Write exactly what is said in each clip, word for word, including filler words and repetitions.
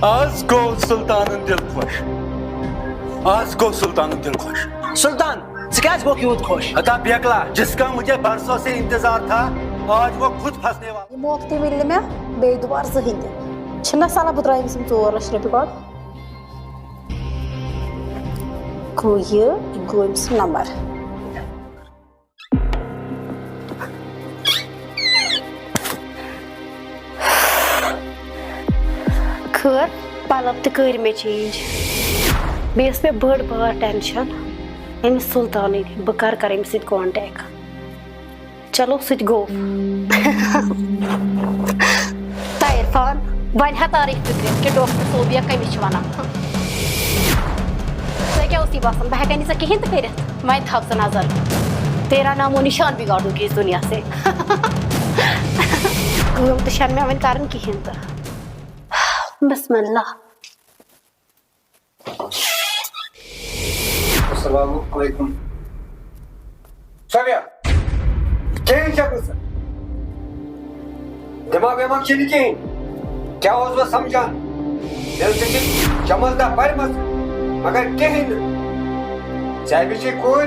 آز گوٚو سلطانن دل خۄش۔ آز گوٚو سلطانن دل خۄش۔ سلطان، ژٕ کیٛازِ گوٚکھ یوٗت خۄش؟ ہتا بیکلا، جس کا مجھے برسوں سے انتظار تھا، آج وہ خود پھنسنے والا۔ یہِ موقعہٕ تہِ مِلہِ نہٕ مےٚ بیٚیہِ دُبارٕ زٕہٕنۍ تہِ۔ چھِنہ صلاح بہٕ ترٛاوٕ أمِس یِم ژور لَچھ رۄپیہِ گۄڈٕ؟ گوٚو یہِ، یہِ گوٚو أمۍ سُنٛد نمبر۔ خٲر، پلو تہِ کٔرۍ مےٚ چینج۔ بیٚیہِ ٲس مےٚ بٔڑ بار ٹینشن أمِس سلطانٕنۍ، بہٕ کر کرٕ أمِس سۭتۍ کانٹیکٹ۔ چلو، سُہ تہِ گوٚو۔ تہٕ عرفان، وۄنۍ ہا تارٕے فِکرِ کہِ ڈاکٹر صوبیا کٔمِس چھِ وَنان۔ ژےٚ کیٛاہ اوسُے باسان، بہٕ ہٮ۪کَے نہٕ ژےٚ کِہیٖنۍ تہِ کٔرِتھ؟ وۄنۍ تھاو ژٕ نظر، تیرا نام و نشان بگاڑوں گی اس دنیا سے۔ کٲم تہِ چھَنہٕ مےٚ وۄنۍ کَرٕنۍ کِہیٖنۍ تہٕ۔ بسم اللہ۔ السلام علیکم۔ صبیا، کِہیٖنۍ چھَکھ نہٕ ژٕ۔ دٮ۪ماغ وٮ۪ماغ چھُے نہٕ کِہیٖنۍ۔ کیٛاہ اوسُس بہٕ سمجھان؟ ییٚلہِ ژےٚ چھِ جمٲژ دَہ پَرِمَژ، مگر کِہیٖنۍ نہٕ۔ ژےٚ ہِوِچ کوٗر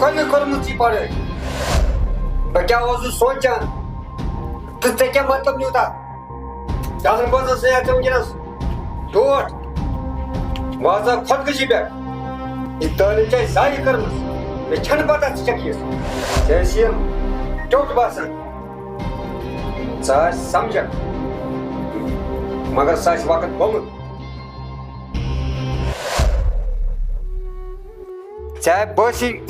کۄلہِ کٔرمٕژ یہِ پَڑھٲے۔ بہٕ کیٛاہ اوسُس سونٛچان؟ تہٕ ژےٚ کیٛاہ مطلب نیوٗ تَتھ؟ دَہَن بٲژَن سۭتۍ آسہِ وٕنکیٚنَس ٹوٹھ۔ بہٕ ہسا خۄدکٔشی پٮ۪ٹھ۔ یہِ تعلیٖم چھےٚ ضایع کٔرمٕژ۔ مےٚ چھَنہٕ پَتہ ژٕ چھَکھ یِژھ۔ ژےٚ ٲسی یِم ٹیوٚٹھ باسان۔ ژٕ آس سَمجھان۔ مگر سُہ آسہِ وقت گوٚمُت۔ ژےٚ بٲسی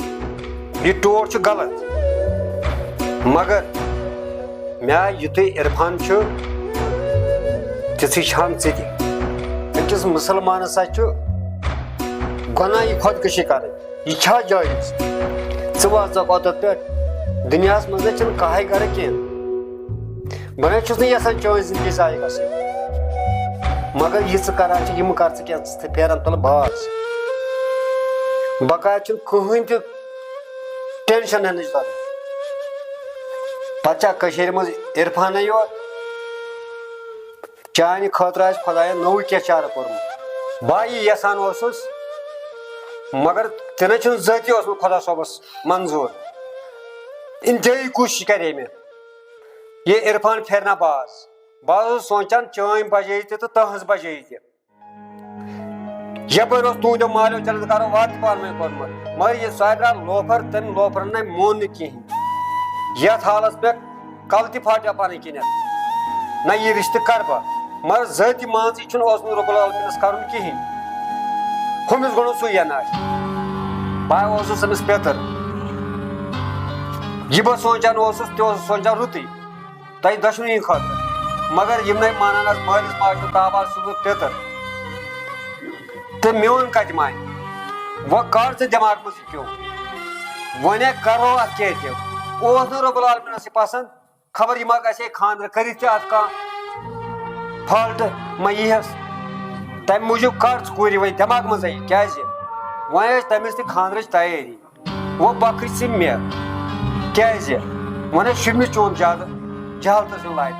یہِ ٹوٹھ چھُ غلط، مگر مےٚ آے یُتھُے عرفان چھُ، تِژھٕے چھان ژٕ تہِ۔ أکِس مُسلمانَس ہا چھُ گۄناہ یہِ خۄدکٔشی کَرٕنۍ۔ یہِ چھا جٲیِز؟ ژٕ واتھ ژٕ اوٚتَتھ پٮ۪ٹھ، دُنیاہَس منٛز نہ چھِنہٕ کانٛہہ گَرٕ کینٛہہ۔ بہٕ نہ چھُس نہٕ یَژھان چٲنۍ زِندگی ضایع گژھٕنۍ، مگر یہِ ژٕ کَران چھِ، یہِ مہٕ کَر ژٕ کینٛہہ، ژٕ پھیرَن تَلہٕ باز۔ بقایا چھُنہٕ کٕہٕنۍ تہِ ٹینشن ہٮ۪نٕچ ضروٗرت۔ پتہٕ چھا کٔشیٖرِ منٛز عرفانٕے یوت؟ چانہِ خٲطرٕ آسہِ خۄداین نوٚوُے کینٛہہ چارٕ کوٚرمُت۔ بہٕ یہِ یژھان اوسُس، مگر تہِ نَے چھُنہٕ ذٲتی اوسمُت خۄدا صٲبس منظوٗر۔ انتہٲیی کوٗشِش کرے مےٚ۔ یہِ عرفان پھِرنہ باز۔ بہٕ حظ اوسُس سونٛچان، چٲنۍ بجٲیی تہِ تہٕ تٕہٕنٛز بجٲیی تہِ۔ یپٲرۍ اوس تُہنٛدیو مالیو چلان کرو وعدٕ پانہٕ ؤنۍ کوٚرمُت، مگر یہِ سُہ درٛاو لوفر، تٔمۍ لوفرن نَے مون نہٕ کِہیٖنۍ۔ یتھ حالس پٮ۪ٹھ کلہٕ تہِ پھاٹیو پنٕنۍ کِنٮ۪تھ، نہ یہِ رشتہٕ کرٕ بہٕ۔ مگر ذٲتی مان ژٕ، یہِ چھُنہٕ اوسمُت رۄب العالمینس کرُن کِہیٖنۍ۔ ہُمِس گوٚو نہٕ سُے ینہٕ آسہِ۔ بہٕ اوسُس أمِس پیٚتٕر۔ یہِ بہٕ سونٛچان اوسُس، تہِ اوسُس سونٛچان رُتُے۔ تۄہہِ دۄشوٕنی خٲطرٕ۔ مگر یِم نَے مانان آز مٲلِس ماجہِ ہُنٛد تاب، آز چھُس بہٕ پیٚتٕر۔ تہٕ میون کَتہِ مانہِ؟ وۄنۍ کَڑ ژٕ دٮ۪ماغ منٛز یہِ کیوٚم۔ وۄنۍ ہے کَرو اَتھ کینٛہہ تہِ۔ اوس نہٕ رۄب العالمیٖنَس یہِ پَسنٛد، خبر یہِ ما گژھِ ہے خانٛدر کٔرِتھ تہِ اَتھ کانٛہہ فالٹ ما ییٖہَس۔ تَمہِ موٗجوٗب کَڑ ژٕ کوٗرِ وۄنۍ دٮ۪ماغ منٛزَے یہِ۔ کیٛازِ؟ وۄنۍ ٲسۍ تٔمِس تہِ خانٛدرٕچ تیٲری۔ وۄنۍ بخٕش ژٕ مےٚ۔ کیٛازِ؟ وۄنۍ ہے شوٗبہِ نہٕ چون زیادٕ جہالتَس ہیوٗ لایق۔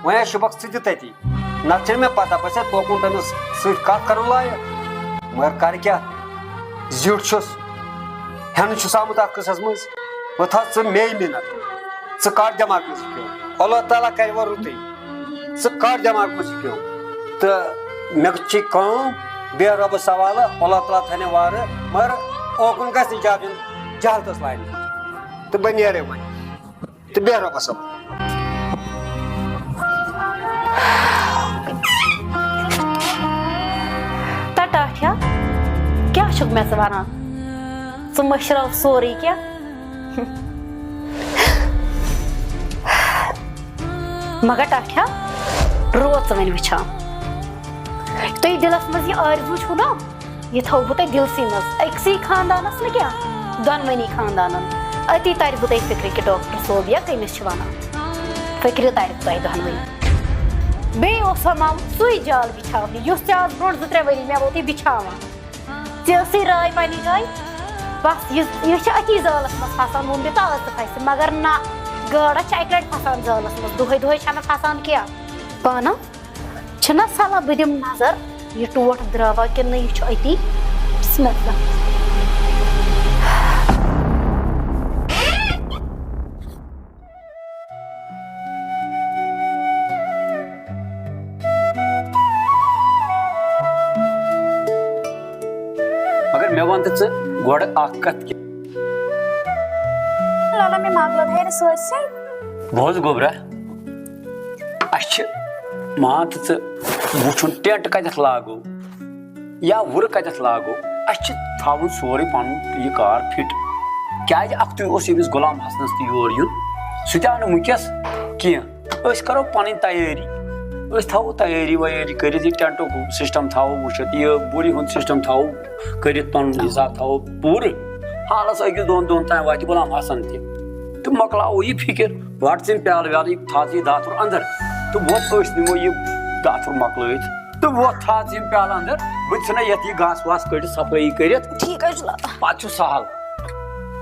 وۄنۍ ہے شوٗبکھ ژٕ تہِ تٔتی۔ نَتہٕ چھَنہٕ مےٚ پَتہ، بہٕ چھَسے توکُن تٔمِس سۭتۍ کَتھ کَرُن لایق۔ مگر کَرٕ کیٛاہ؟ زیُٹھ چھُس، ہٮ۪نہٕ چھُس آمُت اَتھ قٕصَس منٛز۔ وۄنۍ تھاو ژٕ مے مِنت، ژٕ کَڑ دٮ۪ماغ منٛز یہِ کیوٚم۔ اللہ تعالیٰ کَرِ وۄنۍ رُتُے۔ ژٕ کَڑ دٮ۪ماغ منٛز یہِ کیوٚم۔ تہٕ مےٚ چھِ کٲم، بیٚہہ رۄبَس حوالہٕ، اللہ تعالیٰ تھاینَے وارٕ، مگر اوکُن گژھِ نہٕ زیادٕ یُن جہالتَس لاینہٕ۔ تہٕ بہٕ نیرے وۄنۍ۔ تہٕ بیٚہہ رۄبَس حوالہٕ۔ تہٕ ٹاٹھیا، کیٛاہ چھُکھ مےٚ ژٕ وَنان؟ ژٕ مٔشراو سورُے کینٛہہ۔ مگر ٹاٹھیا، روز ژٕ وۄنۍ وٕچھان۔ تۄہہِ دِلس منٛز یہِ آرزوٗ چھُو نا، یہِ تھاوٕ بہٕ تۄہہِ دِلسٕے منٛز، أکسٕے خاندانس نہٕ کینٛہہ، دۄنوٕنی خاندانن۔ أتی ترِ بہٕ تۄہہِ فِکرِ کہِ ڈاکٹر صٲب یا کٔمِس چھِ ونان۔ فِکرِ ترِ بہٕ تۄہہِ دۄنوٕنی۔ بیٚیہِ اوس ہا مامہٕ سُے جال بِچھاونہِ، یُس ژےٚ آز برونٛٹھ زٕ ترٛےٚ ؤری مےٚ ووت یہِ بِچھاوان۔ ژےٚ ٲسٕے راے پننہِ جایہِ۔ بس، یہِ، یہِ چھِ أتی زالس منٛز پھسان، ووٚن مےٚ تہٕ آز تہِ پھسہِ، مگر نہ، گاڈ چھِ اکہِ لٹہِ پھسان زالس منٛز، دۄہے دۄہے چھنہٕ پھسان کینٛہہ۔ پانہٕ چھُنہ صلاح، بہٕ دِمہٕ نظر، یہِ ٹوٹھ درٛاوا کِنہٕ نہٕ، یہِ چھُ أتی۔ بسم اللہ۔ مگر مےٚ وَن تہٕ ژٕ گۄڈٕ اَکھ کَتھ کہِ۔ لالا، مےٚ مۄکلٲو ہیرِ سٲرسٕے۔ بوز گوٚبرا، اَسہِ چھِ، مان تہٕ ژٕ، وٕچھُن ٹینٹ کَتٮ۪تھ لاگو یا وُرٕ کَتٮ۪تھ لاگو۔ اَسہِ چھِ تھاوُن سورُے پَنُن یہِ کار فِٹ۔ کیٛازِ اَکھتُے اوس ییٚمِس غلام حسنَس تہِ یور یُن، سُہ تہِ آو نہٕ وٕنکٮ۪س کینٛہہ۔ أسۍ کَرو پَنٕنۍ تیٲری، أسۍ تھاوو تیٲری ویٲری کٔرِتھ، یہِ ٹینٹُک سِسٹَم تھاوو وٕچھِتھ، یہِ وُرِ ہُنٛد سِسٹَم تھاوو کٔرِتھ، پَنُن حِساب تھاوو پوٗرٕ۔ حالَس أکِس دۄن دۄہَن تام واتہِ غلام حسن تہِ، تہٕ مۄکلاوو یہِ فِکِر۔ وَٹ ژٕ یِم پیالہٕ ویالہٕ، یہِ تھاو ژٕ یہِ داتُر اَندَر، تہٕ ووت أسۍ نِمو یہِ داتُر مۄکلٲوِتھ، تہٕ ووت تھاو ژٕ یِم پیالہٕ اَندَر۔ بہٕ تہِ ژھٕنَے یَتھ یہِ گاسہٕ واسہٕ کٔڑِتھ، صفٲیی کٔرِتھ۔ ٹھیٖک حظ چھُ لالا۔ پَتہٕ چھُ سَہَل،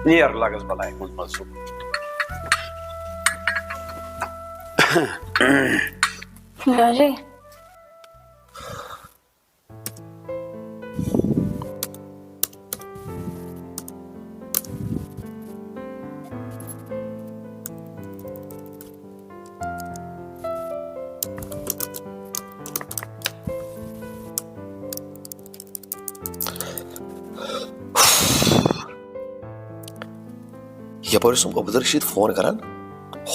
نیر لَگَس بَلایہِ منٛز منٛز سُہ۔ راجے۔ یپٲرۍ اوسُم عبدالرشید فون کران،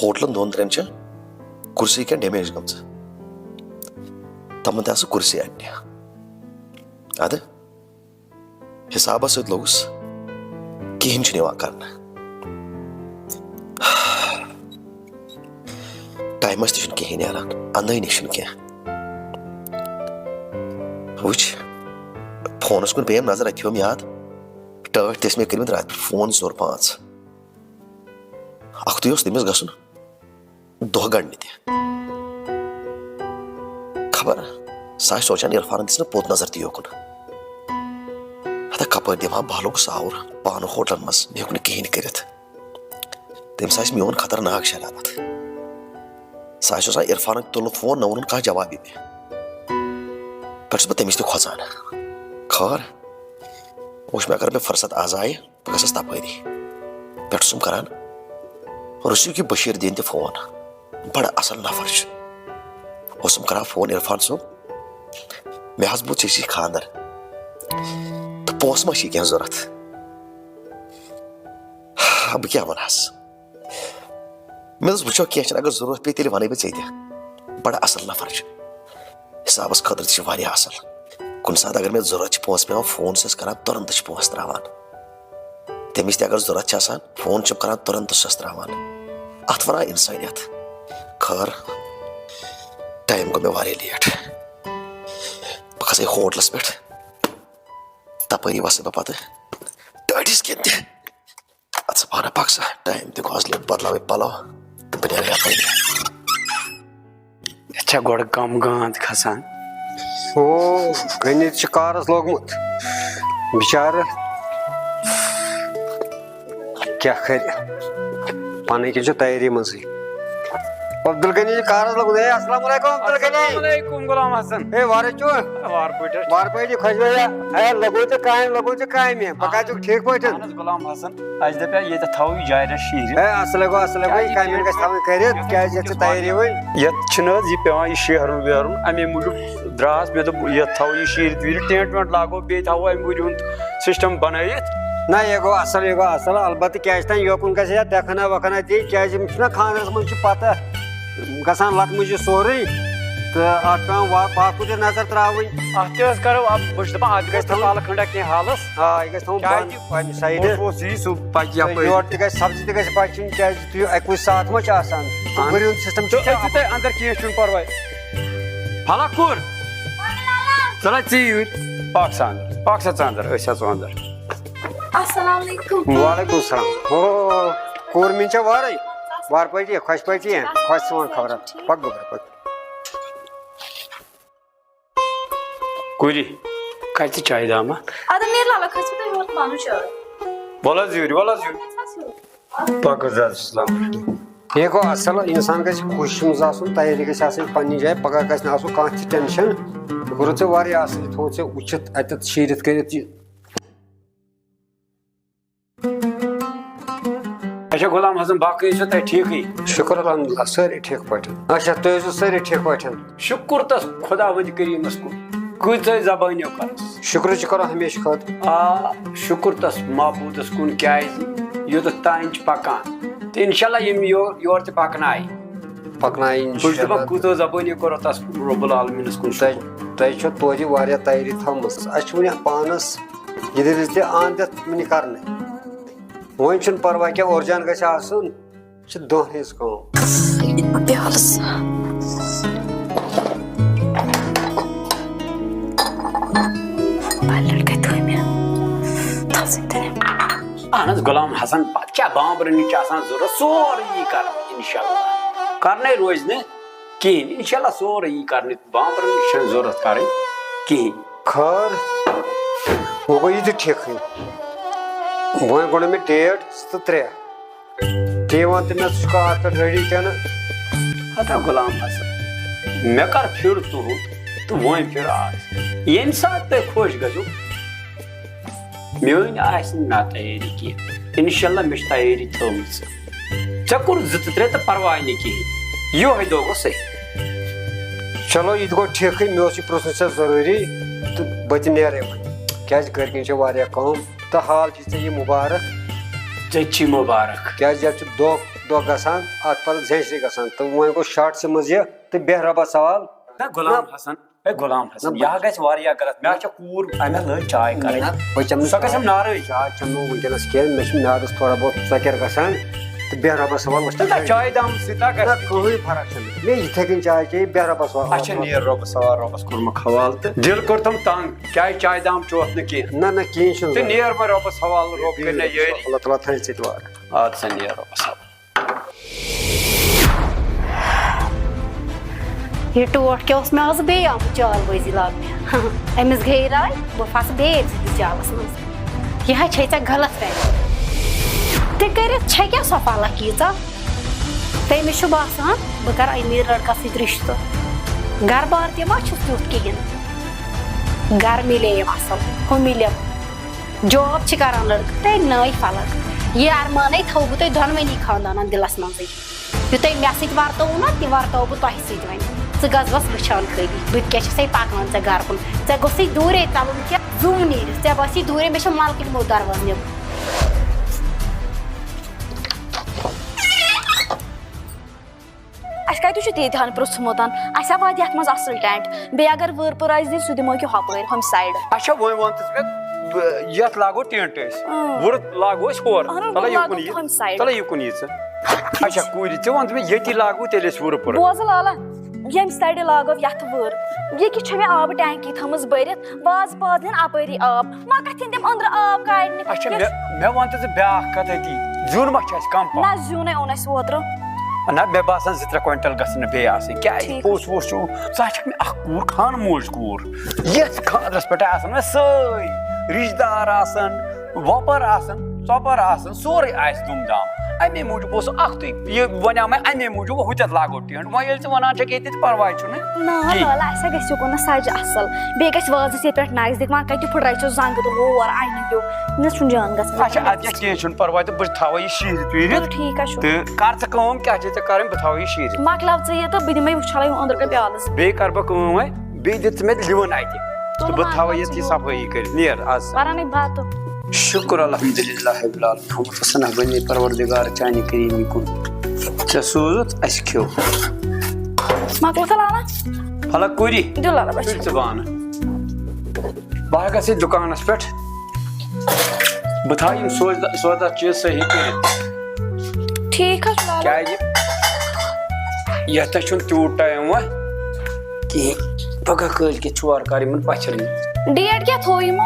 ہوٹلن دۄن ترٛٮ۪ن چھےٚ کُرسی کینٛہہ ڈیمیج گٔمٕژ، تمن تہِ آسہٕ کُرسی اننہِ۔ ادٕ حسابس سۭتۍ لوٚگُس، کِہیٖنۍ چھُنہٕ یِوان کرنہٕ۔ ٹایمس تہِ چھُنہٕ کِہیٖنۍ نیران، اندٲنی چھُنہٕ کینٛہہ۔ وٕچھ، فونس کُن پیٚیَم نظر، اتہِ تھوٚوُم یاد، ٹٲٹھۍ تہِ ٲسۍ مےٚ کٔرمٕتۍ راتہٕ پٮ۪ٹھ فون زٕ ژور پانٛژھ۔ اکھتُے اوس تٔمِس گژھُن دۄہ گنٛڈنہِ تہِ۔ خبر، سُہ آسہِ سونٛچان عرفانن دِژ نہٕ پوٚت نظر تہِ یوکُن۔ ہتا کپٲرۍ دِمہٕ ہا بالُک ساوُر پانہٕ ہوٹلن منٛز، مےٚ ہیوٚک نہٕ کِہیٖنۍ کٔرِتھ۔ تٔمِس آسہِ میون خطرناک شرارت۔ سُہ آسہِ سونٛچان عرفانن تہِ تُلنُکھ فون، نہ ووٚنُن کانٛہہ جوابٕے مےٚ۔ پٮ۪ٹھٕ چھُس بہٕ تٔمِس تہِ کھۄژان۔ خٲر، وٕچھ مےٚ اگر مےٚ فرصت آز آیہِ، بہٕ گژھس تپٲری۔ پٮ۪ٹھٕ چھُسم کران رسیو کہِ بشیر دیٖن تہِ فون، بڑٕ اصل نفر چھُ۔ اوسُم کران فون، عرفان صٲب، مےٚ حظ بوٗز ژےٚ چھُے خاندر تہٕ پونٛسہٕ ما چھِ کینٛہہ ضروٗرت؟ بہٕ کیٛاہ ونہس؟ مےٚ دوٚپُس، وٕچھو کینٛہہ چھُنہٕ، اگر ضروٗرت پیٚیہِ تیٚلہِ ونَے بہٕ ژےٚ تہِ۔ بڑٕ اصل نفر چھُ۔ حسابس خٲطرٕ تہِ چھِ واریاہ اصل۔ کُنہِ ساتہٕ اگر مےٚ ضروٗرت چھِ پونٛسہٕ پٮ۪وان، فون چھُس کران، تُرنت چھِ پونٛسہٕ ترٛاوان۔ تٔمِس تہِ اگر ضروٗرت چھِ آسان، فون چھُم کران، تُرنت چھُس ترٛاوان۔ اتھ ونان انسٲنیت۔ خٲر، ٹایم گوٚو مےٚ واریاہ لیٹ۔ بہٕ کھسے ہوٹلس پٮ۪ٹھ، تپٲری وسہٕ بہٕ پتہٕ ٹٲٹھِس کِنۍ تہِ۔ اتھ سا پانہ پکھ سا، ٹایم تہِ گوٚو، از لوگ بدلاوٕنۍ پلو تہٕ بہٕ نیرٕ یپٲری۔ یتھ چھا گۄڈٕ کم گانٛد کھسان؟ او، غنی چھُ کارس لوگمُت بِچارٕ، کیٛاہ کرِ؟ پنٕنۍ کِنۍ چھُ تیٲری منٛزٕے۔ عبدالغنی چھُ کارس لوگمُت۔ ہے، السلام علیکم عبدالغنی۔ السلام علیکم غلام حسن۔ ہے، وارٕ چھُ؟ وارٕ پٲٹھۍ حظ۔ وارٕ پٲٹھۍ خۄش پٲٹھۍ۔ ہے، لوگوُ ژےٚ کامہِ، لوگوُ ژےٚ کامہِ۔ پکان چھُکھ ٹھیٖک پٲٹھۍ؟ اہن حظ غلام حسن، اسہِ دپیٛاو ییٚتٮ۪تھ تھاوو یہِ جارِ شیٖرِتھ۔ ہے، اصل گوٚو، اصل گوٚو، یہِ کامہِ گژھِ تھاوٕنۍ کٔرِتھ، کیٛازِ یتھ چھِ تیٲری وۄنۍ۔ یتھ چھُنہٕ حظ یہِ پٮ۪وان یہِ شیرُن ویرُن، امے موٗجوٗب درٛاس مےٚ دوٚپ یتھ تھاوو یہِ شیٖرِتھ ویٖرِتھ، ٹینٹ وینٹ لاگو، بیٚیہِ تھاوو امہِ وُرِ ہُنٛد سسٹم بنٲیِتھ۔ نہ، یہِ گوٚو اصل، یہِ گوٚو اصل، البتہٕ کیٛازِ تام یوکُن گژھِ یا دکھنا وکھنا دِنۍ، کیٛازِ أمِس چھُنہ خانٛدرس منٛز چھِ پتہ گژھان لتہٕ مُجہِ سورُے، تہٕ اتھ پٮ۪وان وا-، پاکھ کُن تہِ نظر ترٛاوٕنۍ۔ اتھ تہِ حظ کرو، اتھ، بہٕ چھُس دپان، اتھ گژھِ تھاوُن پلہٕ کھنڈا کینٛہہ حالس۔ آ، یہِ گژھِ تھاوُن کیٛازِ بنٛد پننہِ سایڈٕ۔ اوس، اوس یی سُہ پکہِ تہٕ یپٲرۍ۔ یورٕ تہِ گژھِ، سبزی تہِ گژھِ بچِنۍ، کیٛازِ تُہۍ اکُے ساتھ ما چھِ آسان؟ تہٕ اہن۔ بُرِ ہُنٛد سسٹم چھُ تہٕ أژِو تۄہہِ اندر، کینٛہہ چھُنہٕ پرواے۔ پھلک کوٗر، ژٕ لگ ژیٖرۍ۔ پکھ سا اندر، پکھ سا ژٕ اندر، أسۍ اژو اندر۔ السلام علیکم۔ وعلیکم السلام۔ او، کوٗر مِنۍ چھےٚ وارے؟ وارٕ پٲٹھۍ، خۄش پٲٹھۍ، خۄش سون خبرا۔ پکھ گوٚبرا، پکھ۔ کُری، کتہِ چایہِ دامہ؟ ادٕ نیٖر لالا، کھٔسِو تُہۍ یور پانہٕ چٲے۔ وَلہٕ حظ یوٗرۍ، وَلہٕ حظ یوٗرۍ۔ پَکھ حظ، السلام علیکم۔ یہِ گوٚو اصل، انسان گژھِ خوشی منٛز آسُن، تیٲری گژھِ آسٕنۍ پننہِ جایہِ، پگاہ گژھِ نہٕ آسُن کانٛہہ تہِ ٹینشن۔ یہِ کوٚرُتھ ژےٚ واریاہ اصل، یہِ تھوٚوُتھ ژےٚ وٕچھِتھ اتٮ۪تھ شیٖرِتھ کٔرِتھ یہِ۔ اچھا غلام حسن، باقٕے ٲسِو تۄہہِ ٹھیٖکٕے؟ شُکر الحمدللہ، سٲری ٹھیٖک پٲٹھۍ۔ اچھا، تُہۍ ٲسِو سٲری ٹھیٖک پٲٹھۍ؟ شُکُر تس خۄداوندِ کریٖمس کُن، کۭژاہ زبٲنیو کرس۔ شُکرٕے چھُ کرُن ہمیشہٕ خٲطرٕ۔ آ، شُکُر تس معبوٗدس کُن، کیازِ یوٚتتھ تام چھِ پکان۔ تہٕ انشاءاللہ یِم یور، یور تہِ پکنایہِ۔ پکنایہِ بہٕ چھُس دپان، انشاءاللہ۔ کۭژاہ زبٲنیو کرو تس رب العالمینس کُن تۄہہِ، شُکُر۔ تۄہہِ چھو توتہِ واریاہ تیٲری تھٲومٕژ۔ اسہِ چھُ وُنہِ پانس یہِ دٔلیٖل تہِ آمدتھ وُنہِ کرنہٕ۔ وۄنۍ چھُنہٕ پرواے کینٛہہ، اورجان گژھِ آسُن۔ چھِ دۄن ہٕنٛز کٲم۔ یہِ پیالہٕ سا۔ پَلٮ۪ٹ کَتہِ تھٲے مےٚ؟ تَتھ سۭتۍ تہِ۔ اہن حظ، غلام حسن، پتہٕ کیٛاہ بانٛبرنٕچ چھِ آسان ضروٗرت؟ سورُے یی کرنہٕ، انشاءاللہ۔ کرنے روزِ نہٕ کِہیٖنۍ، انشاءاللہ سورُے یی کرنہٕ۔ بانٛبرنٕچ چھَنہٕ ضروٗرت کرٕنۍ کِہیٖنۍ۔ خٲر، وۄنۍ گوٚو یہِ تہِ ٹھیٖکھٕے۔ وۄنۍ گوٚو نہٕ مےٚ ڈیٹ زٕ تہٕ ترٛےٚ۔ تی وَن تہٕ مےٚ، ژٕ چھُکھا اَتھ پٮ۪ٹھ ریڈی کِنہٕ؟ ہتا غلام حسن، مےٚ کر پھِر تُہُنٛد تہٕ وۄنۍ پھِر آز۔ ییٚمہِ ساتہٕ تۄہہِ خۄش گژھِو، میٲنۍ آسہِ نہٕ نہ تیٲری کینٛہہ۔ انشاءاللہ مےٚ چھِ تیٲری تھٲومٕژ۔ ژےٚ کوٚر زٕ تہٕ ترٛےٚ تہٕ پرواے نہٕ کِہیٖنۍ۔ یِہوٚے دۄہ گوٚو صحیح۔ چلو، یہِ تہِ گوٚو ٹھیٖکھٕے۔ مےٚ اوس یہِ پرٛژھُن ژےٚ ضروٗری تہٕ بہٕ تہِ نیرے وۄنۍ۔ کیٛازِ گرِکٮ۪ن چھِ واریاہ کٲم تہٕ حال چھِ ژےٚ یہِ مُبارک۔ ژےٚ تہِ چھی مُبارک۔ کیٛازِ یَتھ چھُ دۄہ دۄہ گژھان، اَتھ پَتہٕ زٮ۪نٛچرِ گژھان۔ تہٕ وۄنۍ گوٚو شاٹسٕے منٛز یہِ تہٕ بیٚہہ رۄبَس حوال۔ نہ، غلام نہ۔ حسن۔ ہے غلام حسن، نہ، یہِ ہا گژھِ واریاہ غلط۔ مےٚ ہا چھےٚ کوٗر، أمۍ ہا لٲج چاے کَرٕنۍ۔ نہ، بہٕ چٮ۪مہٕ نہٕ سۄ گژھِ چاے۔ نارٕے۔ چاے چٮ۪مہٕ نہٕ وٕنکیٚنَس کینٛہہ، مےٚ چھُ میٛادَس تھوڑا بہت ژۄکیر گژھان۔ تہٕ بیٚہہ رۄبَس حوال، وٕچھ تہٕ نہ، چاے دام سۭتۍ نہ گژھِ نہ نہٕ کٕہٕنۍ فرق چھَنہٕ۔ مےٚ یِتھَے کٔنۍ چاے چیٚیہِ، بیٚہہ رۄبَس حوال۔ اچھا، نیر رۄبَس حوال، رۄبَس کوٚرمَکھ حوال تہٕ دِل کوٚرتھَم تنٛگ، چاے، چاے دام چوتھ نہٕ کینٛہہ۔ نہ، نہ، کِہیٖنۍ چھُنہٕ تہٕ ضروٗرت۔ نیر وۄنۍ رۄبَس حوال، رۄب کَرِ نہ یٲری۔ اللہ تعالیٰ تھاوِ ژےٚ تہِ وارٕ۔ اَدٕ سا، نیر رۄبَس حوال۔ یہِ ٹوٹھ کیٛاہ اوس مےٚ آز بیٚیہِ آمُت جال بٲزی لاگنہِ؟ أمِس گٔے راے، بہٕ پھسہٕ بیٚیہِ أمۍ سٕنٛدِس جالَس منٛز۔ یہِ ہا چھے ژےٚ غلط فہمی۔ تہِ کٔرِتھ چھےٚ کیٛاہ سۄ پلک ییٖژاہ؟ تٔمِس چھُ باسان، بہٕ کَرٕ أمیٖر لٔڑکَس سۭتۍ رِشتہٕ۔ گَرٕ بار تہِ ما چھُس تیُتھ کِہیٖنۍ۔ گَرٕ مِلے یِم اَصٕل، ہُہ مِلٮ۪م۔ جاب چھِ کران لڑکہٕ، تہٕ نٔے فلک۔ یہِ ارمانَے تھاوٕ بہٕ تۄہہِ دۄنوٕنی خاندانن دِلس منٛزٕے۔ یہِ تۄہہِ مےٚ سۭتۍ ورتووُ نا، تہِ ورتاوٕ بہٕ تۄہہِ سۭتۍ وۄنۍ۔ ژٕ گژھ بس وٕچھان خٲلی، بہٕ تہِ کیٛاہ چھَسے پکان ژےٚ گرٕ کُن۔ ژےٚ گوٚژھُے دوٗرے ژَلُن کینٛہہ، زُو نیٖرِتھ۔ ژےٚ باسہِ دوٗرے، مےٚ چھُ ملکٕکۍ موٚت دروازٕ نیُن۔ اَسہِ کَتہِ چھُ تیٖتۍ ہَن پرٛژھمُت؟ اَسہِ ہا واتہِ یَتھ منٛز اَصٕل ٹٮ۪نٛٹ۔ بیٚیہِ اگر وٲرپُر آسہِ دِنۍ، سُہ دِمو کہِ ہۄپٲرۍ، ہُمہِ سایڈٕ۔ اچھا، وۄنۍ وَن تہٕ ژٕ مےٚ، یَتھ لاگو ٹٮ۪نٛٹ أسۍ۔ اۭں۔ وُرٕ لاگو أسۍ ہورٕ۔ اَہَن حظ، تَلہ وُرٕ یُکُن لاگو یہِ۔ ہُمہِ سایڈٕ۔ تَلہ یُکُن یہِ ژٕ۔ اچھا، کوٗرِ، ژٕ وَن تہٕ مےٚ، ییٚتی لاگو تیٚلہِ أسۍ وُرٕ پُرٕ۔ بوزٕ لالا، ییٚمہِ سایڈٕ لاگو یَتھ وٲر، یہِ کہِ چھےٚ مےٚ آبہٕ ٹینکی تھٲومٕژ بٔرِتھ، وازٕ پازٕ نِن اَپٲری آب۔ ما کتھن تِم أنٛدرٕ آب کاڑنہِ۔ اچھا، مےٚ، مےٚ وَن تہٕ ژٕ بیٛاکھ کَتھ أتی۔ زیُن ما چھُ اَسہِ کَم پَہم؟ نہ، زیُنٕے اوٚن اَسہِ اوترٕ۔ نہ، مےٚ باسان زٕ ترٛےٚ کوینٹل گژھن نہٕ بیٚیہِ آسٕنۍ۔ کیٛازِ؟ ٹھیٖک۔ پوٚژھ ووٚژھ چھُ، ژٕ ہا چھَکھ مےٚ اَکھ کوٗر، خانہٕ موج کوٗر۔ یَتھ خانٛدرَس پٮ۪ٹھ آسَن مےٚ سٲرۍ رِشتہٕ دار آسَن، وۄپَر آسَن، ژۄپَر آسَن، سورُے آسہِ دُم دام۔ اَمے موٗجوٗب اوس اَکھ تُے، یہِ وَنیٛاو مےٚ اَمے موٗجوٗب، ہُتٮ۪تھ لاگو ٹینٹ۔ وۄنۍ ییٚلہِ ژٕ وَنان چھَکھ ییٚتہِ تہِ پَرواے چھُنہٕ۔ نہ، کِہیٖنۍ۔ لالا، اَسہِ ہا گژھِ یُکُن نہ سَجہِ اَصٕل۔ بیٚیہِ گژھِ وازَس ییٚتہِ پٮ۪ٹھ نَزدیٖک، وۄنۍ کَتہِ پھٕٹرایہِ ژٕ زنٛگہٕ تہٕ ہور اَنہِ ہیوٗ؟ مےٚ چھُنہٕ جان گژھان۔ اچھا، اَدٕ کیٛاہ، کینٛہہ چھُنہٕ پَرواے تہٕ بہٕ تھاوَے یہِ شیٖرِتھ ویٖرِتھ۔ چلو، ٹھیٖک حظ چھُ۔ تہٕ کَر ژٕ کٲم، کیٛاہ چھےٚ ژےٚ کَرٕنۍ، بہٕ تھاوَے یہِ شیٖرِتھ۔ مۄکلاو ژٕ یہِ تہٕ بہٕ دِمَے وٕچھَلَے یِم أنٛدرٕ کَنۍ پیالہٕ زٕ۔ بیٚیہِ کَرٕ بہٕ کٲم وۄنۍ، بیٚیہِ دِ ژٕ مےٚ لِوَن اَتہِ۔ تہٕ تُلہٕ بہٕ تھاوَے مۄکلاو ییٚتھی ژٕ یہِ۔ صفٲیی کٔرِتھ۔ نیر، اَز۔ وَرَنٕے بَتہٕ۔ شُکُر الحمدللہ رب العالمین۔ محمد حسن بنے پروردگار چانہِ کریٖمی کُن۔ ژےٚ سوٗزُتھ، اَسہِ کھیوٚو۔ مۄکلو تہٕ لالا۔ پھلک کوٗری۔ دِل لالا بچہِ۔ تُلۍ ژٕ بانہٕ۔ بہٕ ہا گژھٕ دُکانَس پٮ۪ٹھ۔ بہٕ تھاوٕ یِم سوزٕ-، سودا چیٖز صحیح کٔرِتھ۔ ٹھیٖک حظ چھُ لالا۔ کیٛازِ؟ یَتھ تہِ چھُنہٕ تیوٗت ٹایم وۄنۍ کِہیٖنۍ۔ پگاہ کٲلۍ کٮ۪تھ چھُ وارٕ کارٕ یِمَن پَژھٮ۪ن۔ ڈیٹ کیٛاہ تھوٚو یِمو؟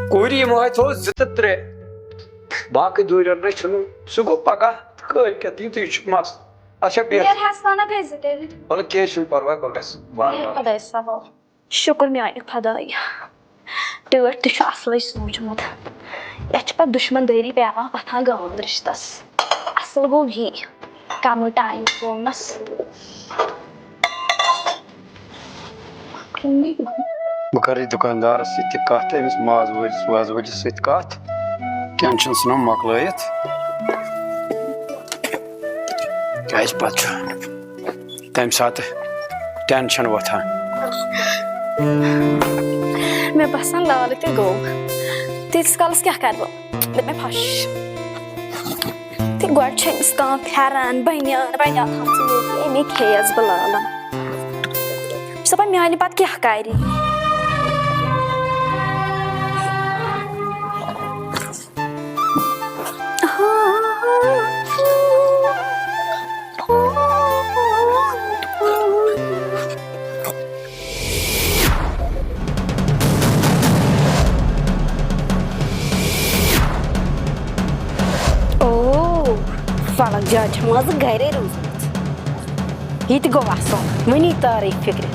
کوٗرِ یِمو ہَے تھوٚو زٕ تہٕ ترٛےٚ۔ باقٕے دوٗرٮ۪ن نَے چھُنہٕ۔ سُہ گوٚو پگاہ تہٕ کٲلۍ کٮ۪تھ، یِتُے چھُ مسلہٕ۔ اچھا، بیٚہہ۔ نیر ہٮ۪س وَنہ گٔے زٕ تیٚلہِ۔ وَلہٕ کینٛہہ چھُنہٕ پَرواے، گۄڈٕ گژھ وارٕ بیٚہہ وارٕ۔ خۄدایَس حوالہٕ۔ شُکُر میٛانہِ خۄدایہِ۔ ٹٲٹھۍ تہِ چھُ اَصلٕے سوٗنٛچمُت۔ یَتھ چھِ پَتہٕ دُشمَن دٲری پٮ۪وان پَتھان گام رِشتَس۔ اَصٕل گوٚو یی۔ کمٕے ٹایم گوٚو نس۔ بہٕ کرٕ دُکاندارس سۭتۍ تہِ کتھ، أمِس ماز وٲلِس وازٕ وٲلِس سۭتۍ کتھ، ٹینشن ژھٕنو مۄکلٲیِتھ۔ کیازِ پتہٕ چھُ تمہِ ساتہٕ ٹینشن وۄتھان۔ مےٚ باسان لالہٕ تہِ گوٚو۔ تیٖتِس کالس کیٛاہ کرٕ بہٕ؟ دوٚپ مےٚ پھش۔ تہٕ گۄڈٕ چھُ أمِس کانٛہہ پھٮ۪رن، بٔنیان، بٔنیان تھٲمژٕ ییٚتی، أمی کھیٚیَس بہٕ لالن۔ بہٕ چھَس دَپان، میٛانہِ پتہٕ کیٛاہ کرِ؟ او، فلک جاے چھےٚ منٛزٕ گرے روٗزمٕژ۔ یہِ تہِ گوٚو اصل، وۄنۍ یی تارٕے فِکرِ۔